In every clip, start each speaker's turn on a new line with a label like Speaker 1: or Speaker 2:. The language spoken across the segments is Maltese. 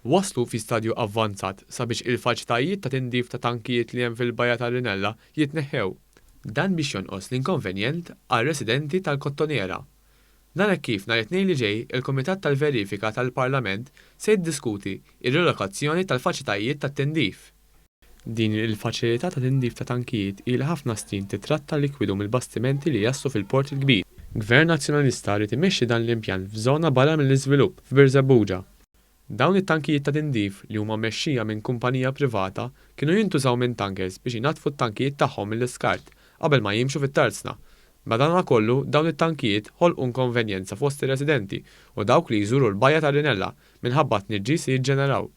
Speaker 1: Waslu fi stadju avvanzat sabiex il-faċitajiet ta' tindif ta' tankijiet li hemm fil-Bajja tar-Rinella jitneħħew. Dan biex jonqos l-inkonvenjent għar-residenti tal-Kottonera. Dan hekk kif nhar it-Tnejn li ġej il-Kumitat tal-Verifika tal-Parlament se jiddiskuti r-rilokazzjoni tal-faċitajiet tat-tindif. Din il-faċilità ta' tindif ta' tankijiet ilha ħafna snin tittratta likwidu mill-bastimenti li jaslu fil-Port il-Kbir. Gvern Nazzjonalista ried imexxi dan l-impjant f'żona barra mill-iżvilupp, f'Birżebbuġa. Dawn it-tankijiet ta' tindif, li huma mmexxija minn kumpanija privata, kienu jintużaw minn tankers biex inaddfu t-tankijiet tagħhom mill-iskart qabel ma jimxu fit-tarzna. Madankollu, dawn it-tankijiet ħolqu inkonvenjenza fost ir-residenti u dawk li jżuru l-Bajja tar-Rinella minħabba t-tniġġis li jiġġeneraw.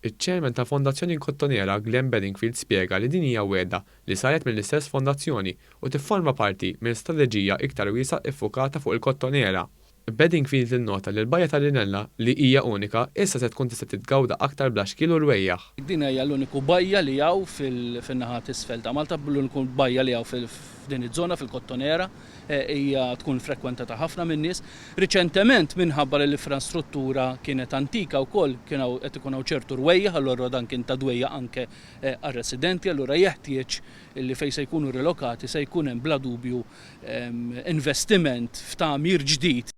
Speaker 1: Iċ-Chairman tal-Fondazzjoni Kottonera Glenn Bedingfield spjega li din hija wegħda li saret mill-istess fondazzjoni u tifforma parti minn strateġija iktar wiesgħa iffukata fuq il-Kottonera. Bedingfield innota li l-Bajja tar-Rinella, li hija unika, issa se tkun tista' titgawda aktar bla xkiel u rwejjaħ.
Speaker 2: Din hija l-uniku bajja li hawn fin-naħa t'isfel ta' Malta, l-uniku bajja li hawn f'din iż-żona fil-Kottonera. Hija tkun frekwentata ħafna min-nies. Riċentement minħabba li l-infrastruttura kienet antika wkoll kien hawn qed ikun hawn ċertu rwejjaħ allura dan kien ta' dwejjaq anke għar-residenti allura jeħtieġ li fejn se jkunu rilokati se jkun hemm bla dubju investiment f'tagħmir ġdid.